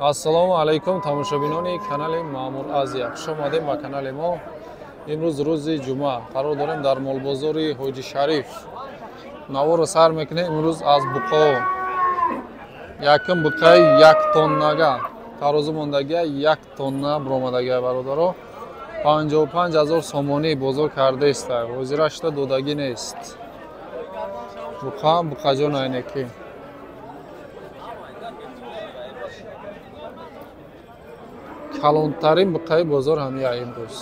Ассалому алайкум тамошобинони канали Маъмур Азия. Хуш омадем ба канали мо. Имрӯз рӯзи ҷумъа қарор дорем дар молбозори Ҳоҷи Шариф. Наворро сар мекунем имрӯз аз буқо. Якум буқаи як тоннага. Тарозу мондагия як тонна буромадагия бародаро. 55 000 сомонӣ бозор кардаиста. Ҳозира шуда додагӣ нест. Буқа буқаҷон айнеки. Калонтарин буқаи бозор ҳамия имрӯз.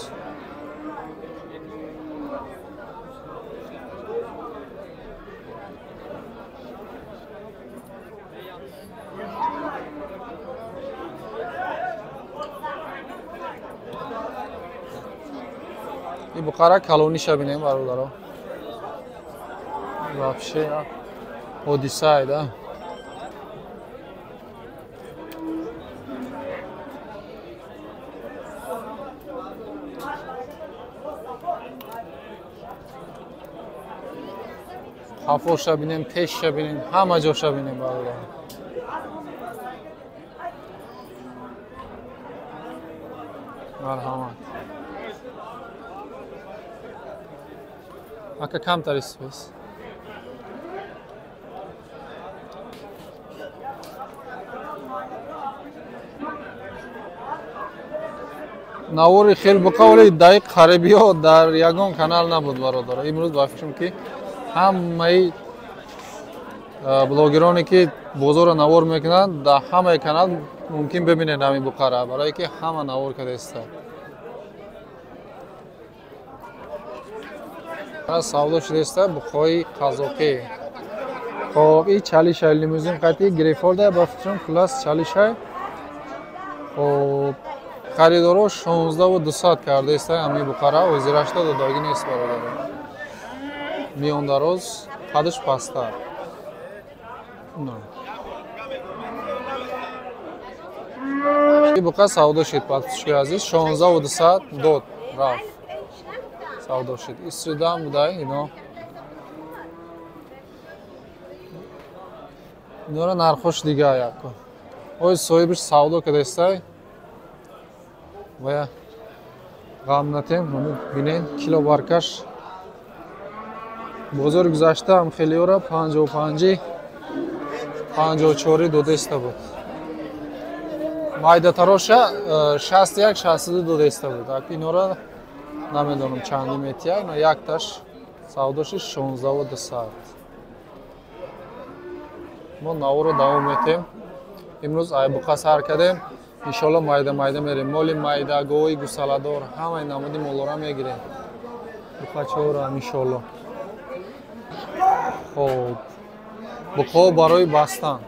И буқара калониша бинем бародаро. Вообще ҳодисае да. Хафоша бинем, пешша бинем, ҳама ҷоша бинем бародаро. Марҳамат. Ака камтар истифес. Навори хел буқа вале даи қарибиҳо дар ягон канал набуд бародаро. Имрӯз ба фикрам ки ҳамаи блогероне ки бозорро навор мекунанд дар ҳамаи канал мумкин бибинед ҳамин буқара, барое ки ҳама навор кардаиста. Савдо шудаиста буқои қазоқӣ. Хоб, и чалишай лимузин қати грейфорда ба фикрам плюс чалишай. Хоб, харидоро 16 200 кардаиста ҳамин буқара, ҳозирашда додагӣ нест бародаро. Миёндароз қадаш пасттар. И буқа савдо шид подписчики азиз, 16 200 дод рафт. Савдо шид. Истидам будай ино. Инора нархош дига яко. Ой соҳибиш савдо кардастай. Вая ғам натем, бинен кило баркаш. Бозори гузашта ҳам хелиёра 55 54 додаиста буд. Майдатароша 61 62 додаиста буд. Инора намедонам чанди метия, ино якташ савдоши 16 200. Мо наворо давом метем. Имрӯз айбуқа сар кардем. Иншолло майда майда мерем. Моли майда, гови гусаладор, ҳамаи намуди молора мегирем. Буқачора иншолло. Хоб, буқо барои бастан.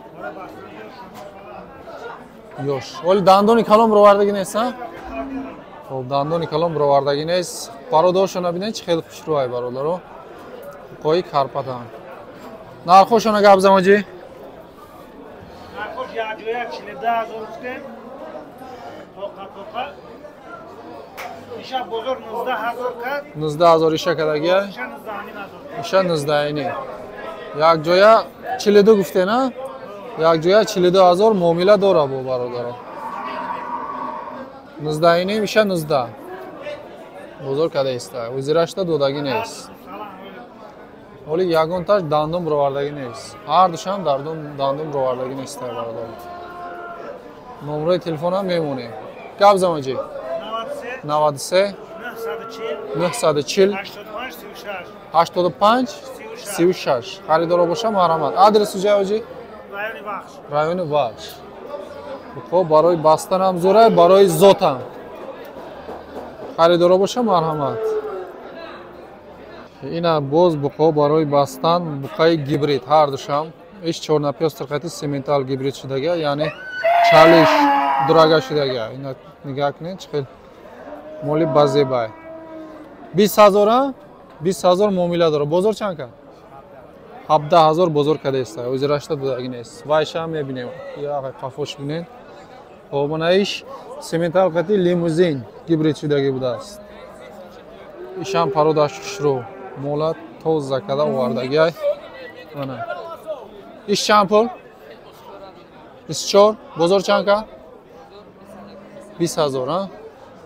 Ёш. Оли дандони калон бировардагӣ нест, а? Хоб, дандони калон бировардагӣ нест. Бародарошона бинед, чӣ хеле хушрӯай бародаро. Буқои карпатан. Нархошона гап зан оҷӣ? Нархош якҷоя 42 000 гуфтем. Тоқа тоқа. Иша бозор 19 000 кард. 19 000 иша кардагия? Иша 19 500. Иша 19,5. Якҷоя 42 гуфтен, а? Якҷоя 42 000 муомила дора бо бародаро. 19,5 иша 19. Бозор кардаиста. Ҳозирашда додагӣ нест. Ҳоли ягонташ дандон бировардагӣ нест. Ҳар душам дандон бировардагӣ нест бародаро. Номрои телефонам мемонем. Гап зан оҷӣ. 93 93 940 940 85 36. 85 36. Харидоро боша марҳамат. Адрес уҷай оҷӣ? Райони Вахш. Райони Вахш. Хоб, барои бастанам зӯрай, барои зотам. Харидоро боша марҳамат. Ина боз буқо барои бастан, буқаи гибрид ҳар душам. Иш чорнапёстр қати сементал гибрид шудага, яъне чалиш дурага шудага. Ина нигаҳ кунед, чӣ хел моли базебай. 20 000, 20 000 муомила дора. Бозор чанд кард? 17 000 бозор кардаиста. Ҳозирашда додагӣ нест. Вайшам мебинем. Я қафош бинед. Хоб, мана иш сементал қати лимузин гибрид шудагӣ будааст. Ишам пародаш хушрӯ. Мола тоза карда овардагиай. Мана. Иш чанд пул? 24. Бозор чанд кард? 20 000, а?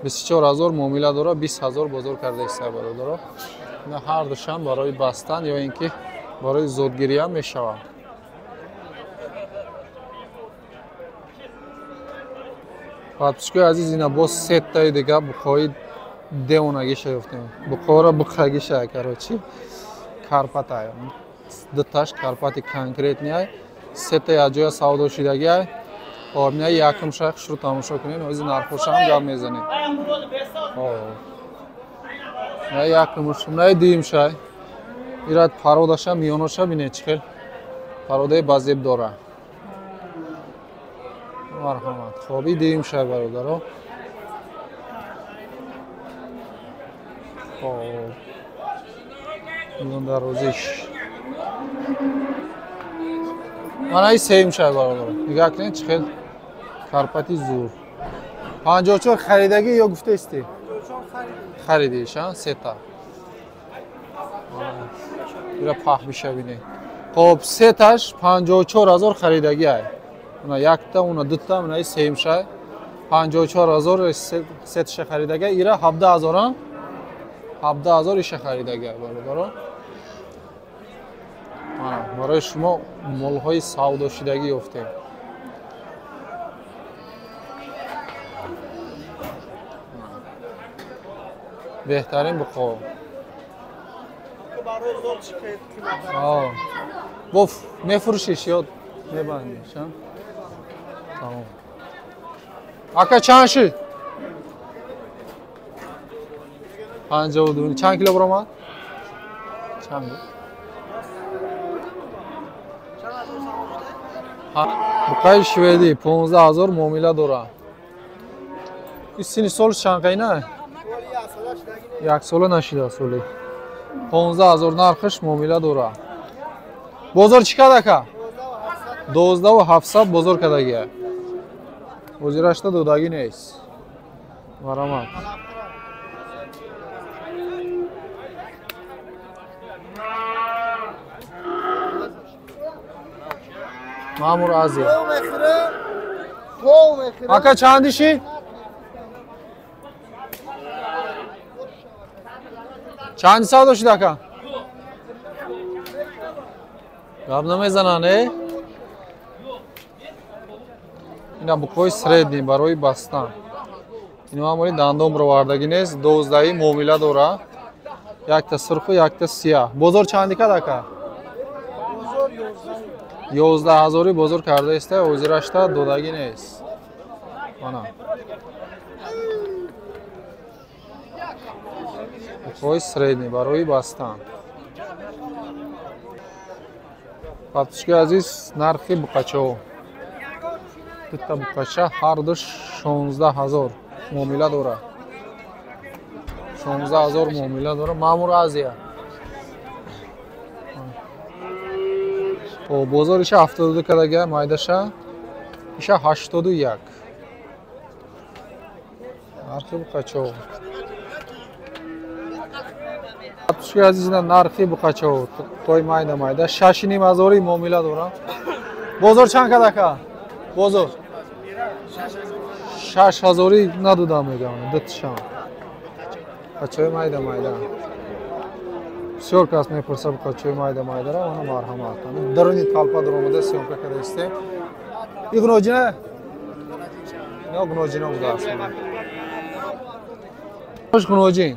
24 000 муомила дора, 20 000 бозор карда иста, бародаро. Ина ҳар душам барои бастан ё ин ки барои зодгириам мешавад. Подписчикои азиз, ина боз сетаи дига буқои девонагиша ёфтем. Буқоро буқагиша, короче. Карпатай. Дуташ карпати конкретный. Сетаи аҷоя савдо шидагиай. Хоб, ина якум шай хушрӯ тамошо кунем, ози нархошам гап мезанем. Ина якумш, ина дуюм шай. Ира пародаша, миёноша бинед чӣ хел пародаи базеб дора. Марҳамат. Хоб, и дуюм шай, бародаро. Хоб. Дарозиш. Мана и сеюм шай, бародаро. Нигоҳ кунед чӣ хел карпати зур. 54 харидагӣ ё гуфтаисти? Харидиш, а? Сета. Ира пах бишавине. Хоб, сеташ 54 000 харидагӣ ай. Уна якта, уна дута, уна и сеюм шай. 54 000 сеташа харидагӣ, ира 17 000, а? 17 000 иша харидагӣ, бародаро. Мана, барои шумо молҳои савдошидагӣ ёфтем. Беҳтарин буқо. Боф, мефурӯшиш ё мебандиш, а? Тамом. Ака, чанд шид? 52. Чанд кило баромад? Чанд? Буқаи шведӣ 15 000 муомила дорад. Ин синни солш чанд қайна? Як сола нашида соли. 15 000 нархаш, муомила дорад. Бозор чӣ кард, ака? 12 700 бозор кардагия. Ҳозирашта додагӣ нест. Марҳамат. Маъмур Азия. Ака, чанди шид? Чанди савдо шид, ака? Гап намезананд, э? Ина буқои средний барои бастан. Ино ҳамони дандон бировардагӣ нест, 12 муомила дора. Якта сурху, якта сияҳ. Бозор чанди кард, ака? 11 ҳазорӣ бозор карда иста, ҳозирашта додагӣ нест. Мана. Буқои средний барои бастан. Подписчикои азиз, нархи буқачаҳо. Дута буқача ҳар ду 16 000 муомила дорад. 16 000 муомила дорад. Маъмур Азия. Хоб, бозор иша 72 кардага, майдаша иша 81. Нархи буқачаҳо. Подписчикои азиз, ина нархи буқачаҳо. Той майда майда 6,5 ҳазори муомила дорад. Бозор чанд кард, ака? Бозор 6 ҳазорӣ надодам, мегам, дуташам. Буқачаҳои майда майда. Бисёр кас мепурса буқачаҳои майда майдара, ана марҳамат. Даруни толпа даромада съёмка карда истем. И гуноҷина? Ино гуноҷина будааст. Гуноҷин.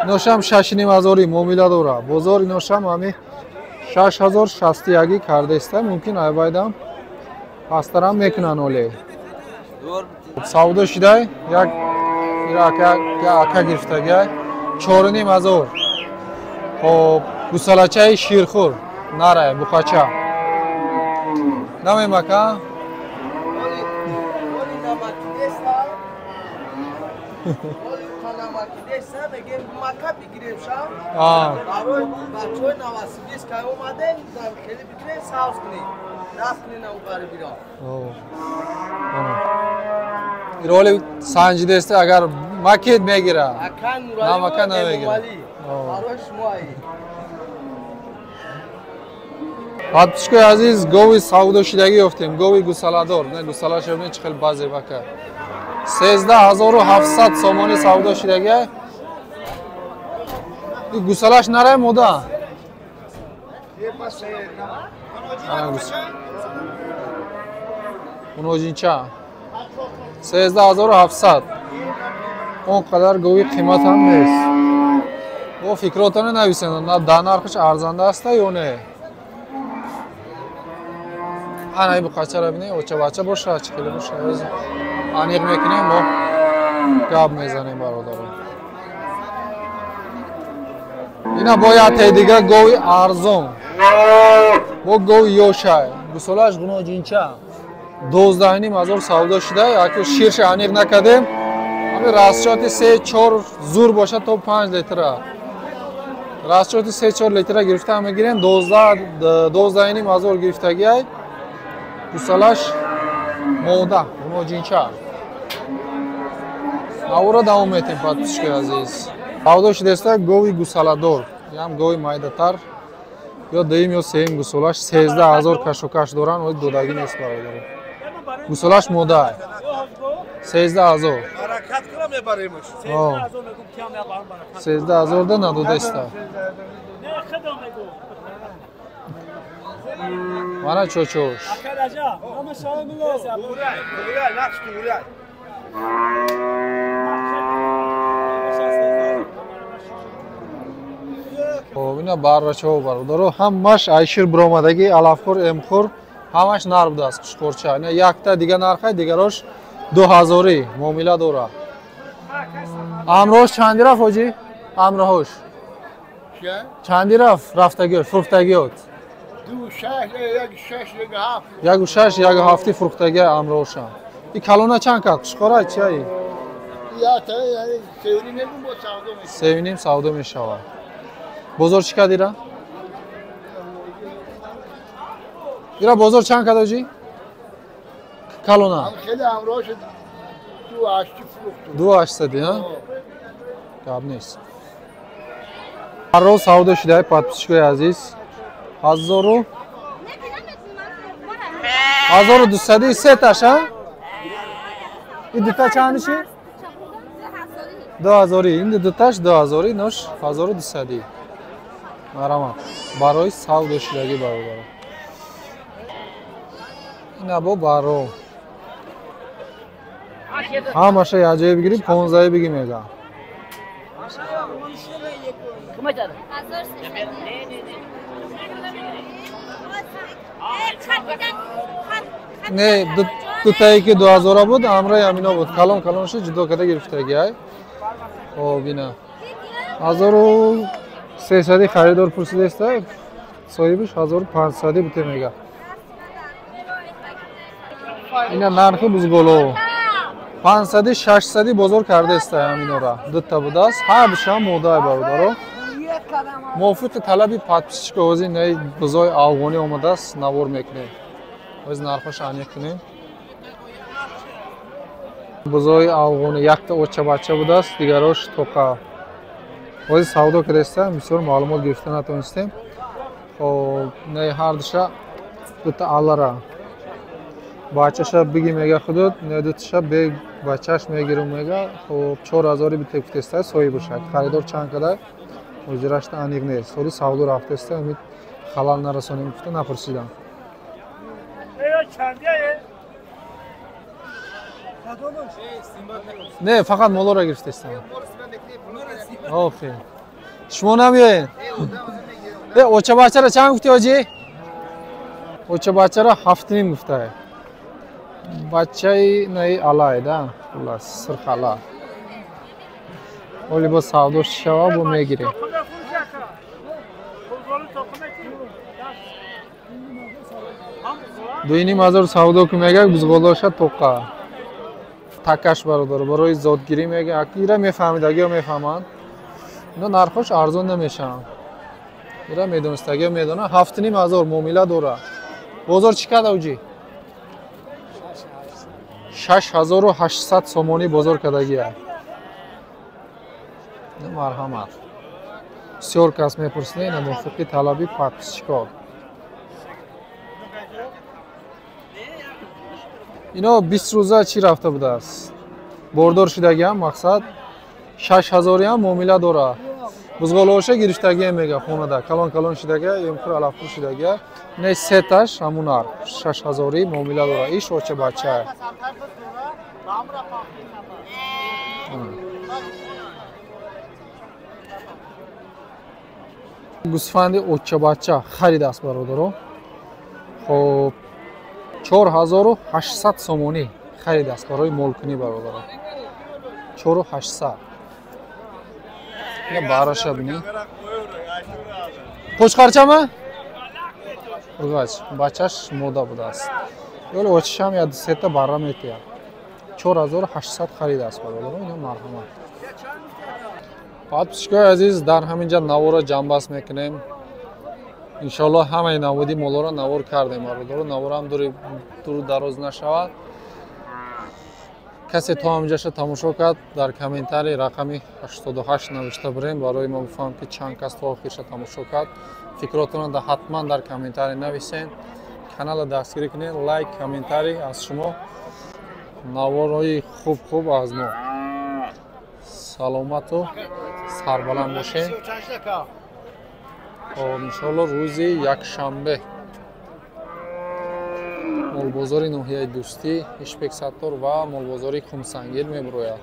Иношам 6,5 ҳазорӣ муомила дорад. Бозор иношам ҳами 6061 карда иста, мумкин айбайдам пастарам мекунанд оле. Савдо шидай, як ира ака гирифтагиай 4,5 ҳазор. Хоб, гусалачаи ширхӯр, нарай, буқача. Намемака? Мака бигирем шав. Барои бачаҳои Новосибирск кай омадем, хеле бигирем, савз кунем. Даст кунем ау ғарибиро. Ироли санҷидеста, агар макет мегира. Ака. Намака намегира. Барои шумо ай. Подписчикои азиз, гови савдошидагӣ ёфтем, гови гусаладор. Не, гусалаша бинед чӣ хел базебака. 13700 сомонӣ савдо шидага. И гусалаш нарай мода. Гуножинча. 13700. Он қадар гови қимат ҳам нест. Бо фикротона нависанд, на да нархаш арзанда аста ё не? Ана ин буқачаро бинед, оча бача боша, чӣ хеле боша. Аниқ мекунем, мо гап мезанем бародаро. Ина бояд дига гови арзон. Бо гови ёшай. Гусолаш гуноҷинча. 12500 савдо шуда, яки ширша аниқ накардем. Ҳамин расчоти 3-4 зур боша то 5 литра. Расчоти 3-4 литра гирифта мегирем, 12500 гирифтагиай. Гусалаш мода, гуноҷинча. Навора давом метем, подписчикои азиз. Савдо шудааст гови гусаладор. Ям гови майдатар. Ё дуюм ё сеюм гусолаш 13000 кашокаш доранд, ои додагӣ нест бародаро. Гусолаш мода. 13000. Баракат кунам мебаремаш. 13000 мегум кам мебарам баракат. 13000 да надодаста. Не худам мегум. Мана чочош. Акаража, ама шалом мило. Урай, урай, нақш урай. Хоб, ина баррачаҳо бародаро, ҳамаш айшир биромадагӣ, алафхӯр, эмхӯр, ҳамаш нар будааст, қушқурча. Ина якта дига нархай, дигарош 2000 муомила дора. Амрош чанди рафт ҳоҷӣ? Амроҳош. Чанди рафт рафтагиёт, фурӯхтагиёт? 2.6, 1.6, 1.7. 1.6, 1.7 фурӯхтагия амроҳоша. И калона чанд кард? Қушқора чиай? 3.5 савдо мешавад. Бозор чӣ кард ира? Ира бозор чанд кард ҳоҷӣ? Калона? Хеле ҳамроҳ шуд 2.8 фурӯхт. 2.8, ҳа? Гап нест. Ҳар рӯз савдо шудаи подписчикои азиз. 1200 сеташ, ҳа? И дута чанд шид? 2000. Ин дуташ 2000, нош 1200. Марҳамат. Барои савдо шудагӣ бародаро. Ина бо баро. Ҳамаша якҷоя бигирӣ, 15 бигӣ мега. Не, дутае ки 2000 буд, ҳамроҳи ҳамино буд. Калон калонша ҷудо карда гирифтагӣ, ай. Хоб, ина. 1300 харидор пурсидааст, соҳибаш 1500 буте мега. Ина нархи бузголо. 500 600 бозор кардааст ҳаминора. Дута будааст. Ҳардушам модаи бародаро. Мувофиқи талаби подписчика ҳозир наи бузои афғонӣ омадааст, навор мекунем. Ҳозир нархош аниқ кунем. Бузои афғонӣ якта оча бача будааст, дигарош тоқа. Ҳозир савдо кардастам, бисёр маълумот гирифта натонистем. Хоб, наи ҳардуша дута аллара. Бачаша биги мега худут, не дуташа бе бачаш мегирум мега. Хоб, 4000 бите гуфтеста соҳибаша. Харидор чанд када? Ҳозирашта аниқ нест. Соли савдо рафтеста, умид халал нарасонем гуфта напурсидам. Не, фақат молоро гирифтестам. Офе. Шумо намеоед? Э, оча бачара чанд гуфти ҳоҷӣ? Оча бачара 7.5 гуфтае. Бачаи наи алай, да? Хулас, сирх ала. Оли бо савдо шава, бо мегирем. 2500 савдо ки мега, бузғолоша тоқа. Такаш бародар, барои зодгирӣ мега. Ира мефаҳмидагиё мефаҳманд. Ино нархош арзон намешаванд. Ира медонистагиё медонанд. 7500 муомила дорад. Бозор чӣ кард авҷӣ? 6800 сомонӣ бозор кардагия. Марҳамат. Бисёр кас мепурсида, ина мувофиқи талаби подписчикон. Ино 20 рӯза чӣ рафта будааст? Бордор шидагиам мақсад 6000 ҳам муомила дора. Бузғолаоша гирифтагиам мега хонада. Калон калон шидага, емхур алафхур шидага. Не сеташ ҳамун нарх 6000 муомила дора. Иш оча бача. Гусфанди оча бача харидааст бародаро. Хоб 4800 сомонӣ харидааст барои молкунӣ бародаро. 4800. Ина бараша бинӣ. Қӯчқарчама? Ургач, бачаш мода будааст. Ёли очишам я сета барра метиҳад. 4800 харидааст бародаро. Ина марҳамат. Подписчикои азиз, дар ҳамин ҷа наворро ҷамъбаст мекунем. Иншоаллоҳ ҳамаи наводи молоро навор кардем бародаро. Наворам дуру дароз нашавад. Касе то ҳаминҷаша тамошо кард, дар комментарий рақами 88 навишта бирем, барои мо бифаҳмем ки чанд кас то охирша тамошо кард. Фикротонро ҳатман дар комментарий нависен. Каналро дастгирӣ кунед, лайк, комментарий аз шумо, наворҳои хуб хуб аз мо. Саломату сарбаланд бошед. Иншоаллоҳ рӯзи якшанбе молбозори ноҳияи Дӯстӣ, Ишбек Саттор ва молбозори Кумсангир мебирояд.